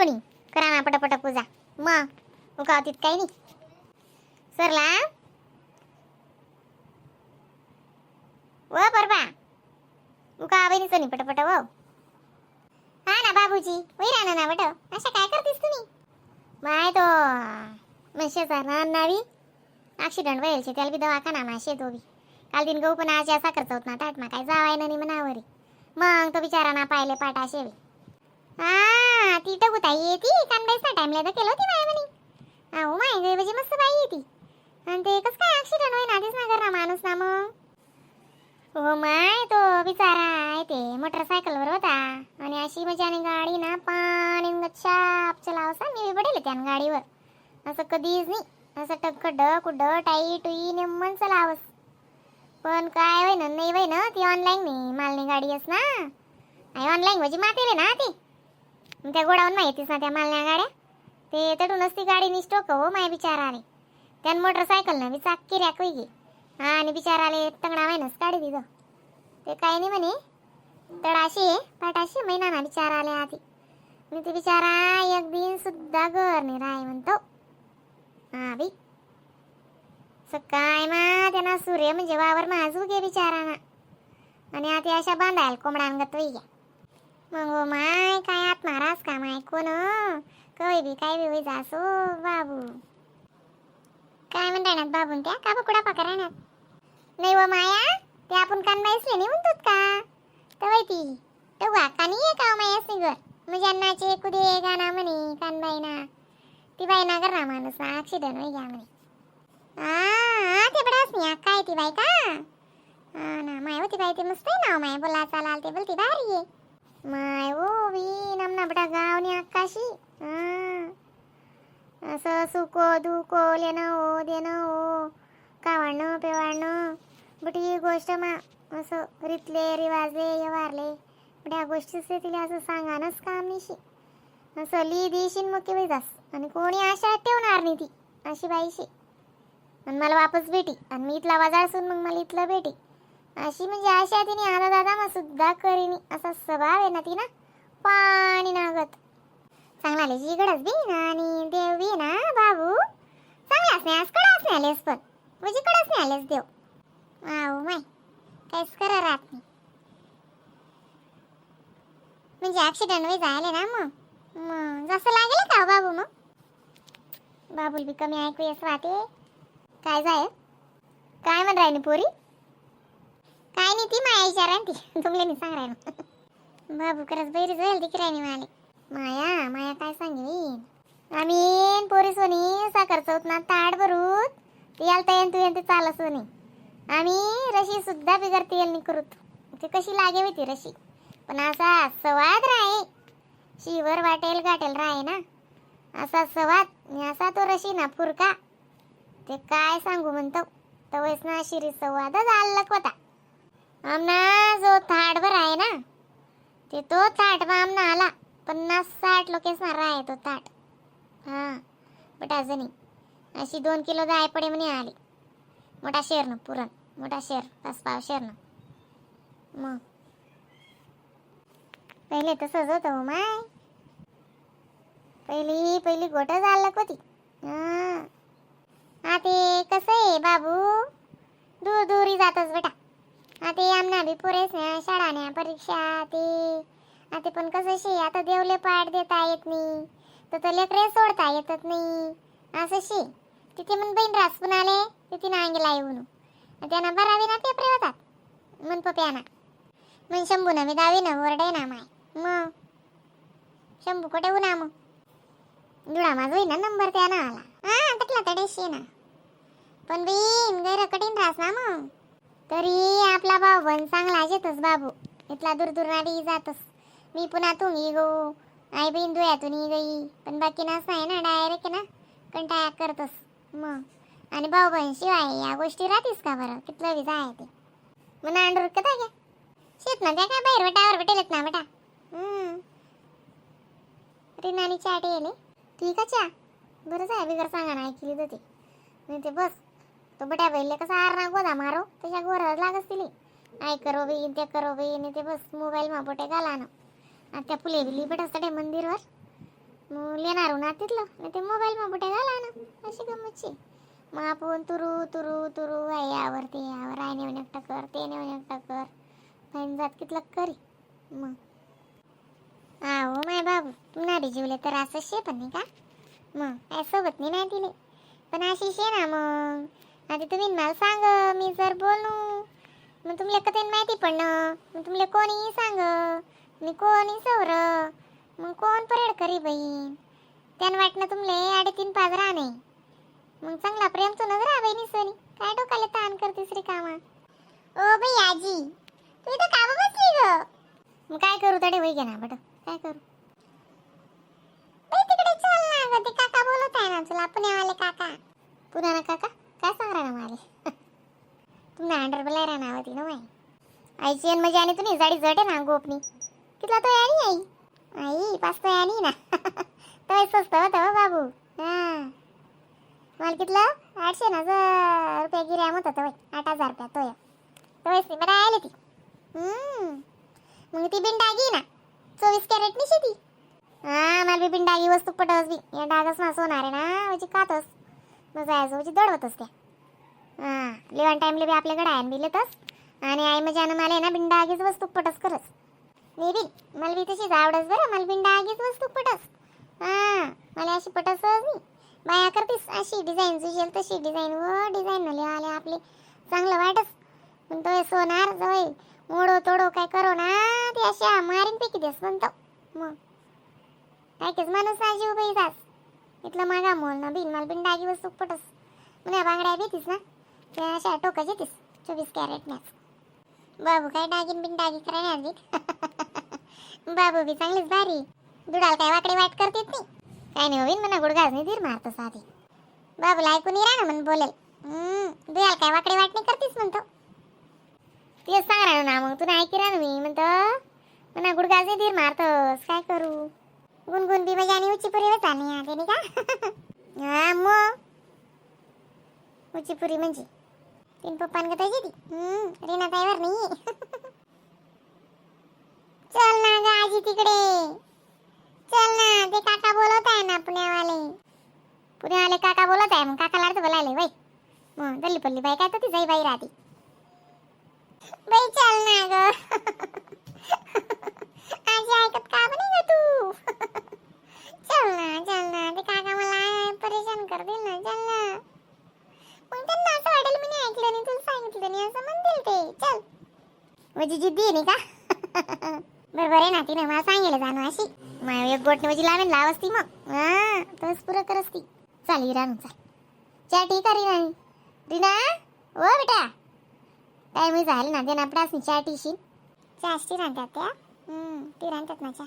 सोनी करा ना पटापट पूजा. मग उकावतीत काही नाही सरला. व परबा उका बहिणी सोनी पटापट व. हा ना बाबूजी, वही राहणार ना बट. अशा काय करतेस तुम्ही? माय तो म्हशीचा नावी ऍक्सिडेंट व्हायचे, त्याला बी दवाखाना मा तो बी. काल दिन गहू पण आज साखर चौथ ना ताट मा काय जावाय ना मनावरी. मग तो बिचारा ना पाहिले पाटा शेवी. हा ती टगुताई येती कानबाईस ना टाइमला तर केलं होती माय म्हणे. हा हो my गई म्हणजे मस्त बाई येती. आणि ते कसं काय ऍक्सिडेंट होईना तेच ना करा माणूस ना मग. हो my तो बिचारा आहे ते मोटरसायकलवर होता आणि अशी मजाने गाडी ना पाणी छाप चलावसा. मी पडेल त्या गाडीवर असं कधीच नाही. असं टक्क ड कुड टाई टुई नेमन चलावस. पण काय होय ना नाही होय ना, ती ऑनलाईन नाही मालनी गाडी अस ना. ऑनलाईन म्हणजे मातेले ना ती. मग त्या गोडाऊन माहितीच ना त्या मालण्या गाड्या ते तटूनच ती गाडी निस्टोक हो माय बिचाराने. त्यान मोटरसायकल ना बी चाक्की रॅक होई गे आणि बिचाराले तंगडा व्हायनच काढी दिलं. ते काय नाही म्हणे तडाशी पाटाशी महिना ना बिचाराले आधी. मी ते बिचारा एक दिन सुद्धा घर नाही राय म्हणतो. हा बी सकाय मा त्यांना सूर्य म्हणजे वावर माझू गे बिचारा ना. आणि आता अशा बांधायला कोंबडांगत होई ग्या. मग हो माय काय आत महाराज का माय कोण कवी बी काय बी होई जासो बाबू. काय म्हण राहणार बाबून त्या का बकुडा पाका राहणार नाही व माया. ते आपण कानबाईसले नाही म्हणतोत का तवय ती तर कानी आहे का मायासनी घर म्हणजे अन्नाचे कुदे गाणं म्हणे कानबाई ना ती बाई ना कर ना माणूस ना ऍक्सिडेंट होई घ्या म्हणे. हा ते बडाच नाही काय ती बाई का. हा ना माय होती बाई ते मस्त आहे ना माय बोला चालाल ते बोलती भारी आहे my. ओ बी नमना बडा गाव ने आकाशी. हा असं सुको दुको लेणं हो देणं हो कावाणं पेवाणं बट ही गोष्ट मा असं रितले रिवाजले व्यवहारले बट गोष्टीच तिला असं सांगानच काम निशी. असं ली दिशीन मग केव्हा जास आणि कोणी आशा ठेवणार नाही ती अशी बाईशी. आणि मला वापस भेटी आणि मी इथला बाजार असून मग मला इथलं भेटी अशी म्हणजे अशा तिने आदा दादा मग सुद्धा करीनी. असा स्वभाव आहे ना ती ना पाणी नागत चांगला आले जिगडच बी ना आणि देव बी ना बाबू चांगलाच नाही आज कडाच नाही आलेस पण म्हणजे कडाच नाही आलेस देव. आहो माय काहीच करा राहत नाही म्हणजे ऍक्सिडेंट वय जायले ना मग मग जसं लागेल का हो बाबू. मग बाबूल बी कमी ऐकू येस वाटे. काय जाय काय म्हण राहिली पोरी? काय नाही ती माया विचारा ती तुमले नाही सांग राहिलो. बाबू खरंच बैरी जाईल ती राहिली माले. माया माया काय सांगेन आम्ही पोरी सोनी साखर चौथ ना ताट भरूत याल तयन तू ते चाल सोनी. आम्ही रशी सुद्धा बिगर तेल नाही करूत. ते कशी लागे होती रशी पण असा सवाद राहे शिवर वाटेल गाटेल राहे ना असा सवाद आणि असा तो रशी ना फुरका ते काय सांगू म्हणतो. तवयच ना शिरी सवादच आल्लक होता. आमना जो थाटभर आहे ना ते तो थाट मग आमना आला 50-60 लोकेच ना राय तो ताट. हा बट अजूनही अशी 2 किलो जाय पडे म्हणे आली मोठा शेर ना पुरण मोठा शेर पाच पाव शेर ना. मग पहिले तसंच होतं हो माय. पहिली पहिली गोट झालं होती. हा ते कसं आहे बाबू दूर दूरी जातच बेटा. हा ते आमना बी पुरेस ना शाळा न्या परीक्षा ते आता पण कसं शे आता देवले पाठ देता येत नाही तर तर लेकरे सोडता येतच नाही असं शे. तिथे मग बहीण रासपून आले तिथे नांगेला येऊन त्यांना बरावी ना पेपरे होतात मन पप्याना मग शंभू ना मी दावी ना ओरडे ना माय. मग शंभू कुठे उन्हा मग जुडा माझा होईना नंबर त्याना आला. हा तटला तडेशी ना पण बीन गैर कठीण रास ना मग. तरी आपला भाऊ पण चांगला येतोस बाबू इथला दूर दूर नाडी जातोस. मी पुन्हा तुंगी गो आई बहीण धुयातून गई पण बाकी नाच नाही ना डायरेक्ट ना कंटाळा करतोस मग. आणि भाऊ बहीण शिवाय या गोष्टी राहतीस का बरं कितलं बी जाय ते मग नांडूर कथा घ्या शेत ना त्या काय बाहेर बटावर बटेलत ना बेटा. रिनानी चाट येले ठीक आहे बरं जाय बिगर सांगा ना ऐकली तर ते नाही ते बस तो बट्या बैले कसा आरणा गोदा मारो त्याच्या गोरा लागस तिले I करो बी ते करो बी नाही ते बस मोबाईल मा बोटे घाला ना. आणि त्या फुले बिली बट असते मंदिरवर. मग लेणार ना तिथलं नाही ते मोबाईल मग बुट्या घाला ना अशी गंमतची. मग आपण तुरू तुरू तुरू आई यावर ते यावर I नेऊन एकटा कर ते नेऊन एकटा कर फाईन जात कितलं करी मग. आहो माय बाबू, तुम्हाला बी जीवले तर असं शे पण नाही का मग काय सोबत नाही नाही दिले पण अशी शे ना. मग आता तुम्ही मला सांग, मी जर बोलू मग तुमले कधी माहिती पडणं, मग तुमले कोणी सांग मी कोणी सवर मग कोण परेड करी बहीण त्यानं वाटणं तुमले अडीतीन पाच राहणे. मग चांगला प्रेम तो नजर बहिणी सोनी काय डोकाले ताण करतेस रे कामा. ओ बाई आजी, तू इथं का बसली ग? मग काय करू, तडे वही घे ना बट काय करू बाई. तिकडे चल ना ग, ते काका बोलत आहे ना तुला, पुण्यावाले काका. पुण्याला काका काय सांग ना मला तुम्हाला अंडर बोलाय राहणार होती ना माई आईची आणि मजा आणि तुम्ही जाडी जट आहे ना गोपनी कितला तो यानी आई आई पाच तो यानी ना तो स्वस्त होता हो बाबू. हां मला कितलं 800 ना रुपया गिऱ्याम होता तो 8000 रुपया तो तोय मला आले ती. मग ती बिनडागी ना 24 कॅरेट नि शेती. हा मला बी बिनडागी वस्तू पटवस बी या डागच ना सोनार आहे ना म्हणजे कातस मग जायचं म्हणजे दडवतस त्या. हां लिवान टाईमले बी आपल्याकडे आहे बी लेतस आणि आई म्हणजे आणि मला आहे ना बिनडागीच वस्तू पटस करस मी बी मला बी तशीच आवडस बरं, मला बिनडागीच वस्तू पटस. हां मला अशी पटसच नाही बाया करतीस अशी डिझाईन सुशेल तशी डिझाईन व डिझाईन नले आले आपले चांगलं वाटस. पण तो सोनार जवळ मोडो तोडो काय करो ना ते अशा मारीन पैकी देस म्हणतो. मग काय केस माणूस ना जीव बाई जास इथलं मागा मोल ना बिन मला बिन डागी वस्तू पटस म्हणे बांगड्या भीतीस ना त्या अशा टोकाची तीस 24 कॅरेट मॅच बाबू काय डागीन बिन डागी करायला आणली बाबू बी चांगलीच भारी दुडाल काय वाकडे वाट करतेत नाही काय नाही होईन म्हणा गुडघाच नाही धीर मारतो साधी बाबूला ऐकून राहा ना म्हण बोलेल दुयाल काय वाकडे वाट नाही करतीस म्हणतो. तेच सांग राहिलो ना मग तुला ऐकी राहा मी म्हणतो म्हणा गुडघाच नाही धीर मारतोस काय करू. गुणगुण बी म्हणजे आणि उची पुरी होता नाही आले का हा मग उची पुरी म्हणजे तीन पप्पांगत आहे ती रीना ताईवर नाही. चल ना ग आजी तिकडे चल ना, ते काका बोलवत आहे ना पुण्यावाले. पुण्यावाले काका बोलत आहे मग काकाला अर्थ बोलायले बाई मग दल्ली पल्ली बाई काय तर ती जाई बाई राहते बाई. चल ना ग आजी, ऐकत का बनी ग तू? चल ना चल ना, ते काका मला परेशान करतील ना, चल ना. मग त्यांना असं वाटेल मी नाही ऐकलं नाही तुला सांगितलं नाही असं म्हणतील ते. चल म्हणजे जिद्दी आहे नाही का? बरोबर आहे ना, तिने मला सांगितलं जाणू अशी मग एक गोट म्हणजे लावेल लावस ती मग हा तोच पुरं करस ती. चाल इराणू चाल चल ठीक आहे रीना. रीना ओ बेटा टाइम झाले ना देना आपणास चहा टीशीन चहा ती रांधतात त्या ती रांधतात ना चहा.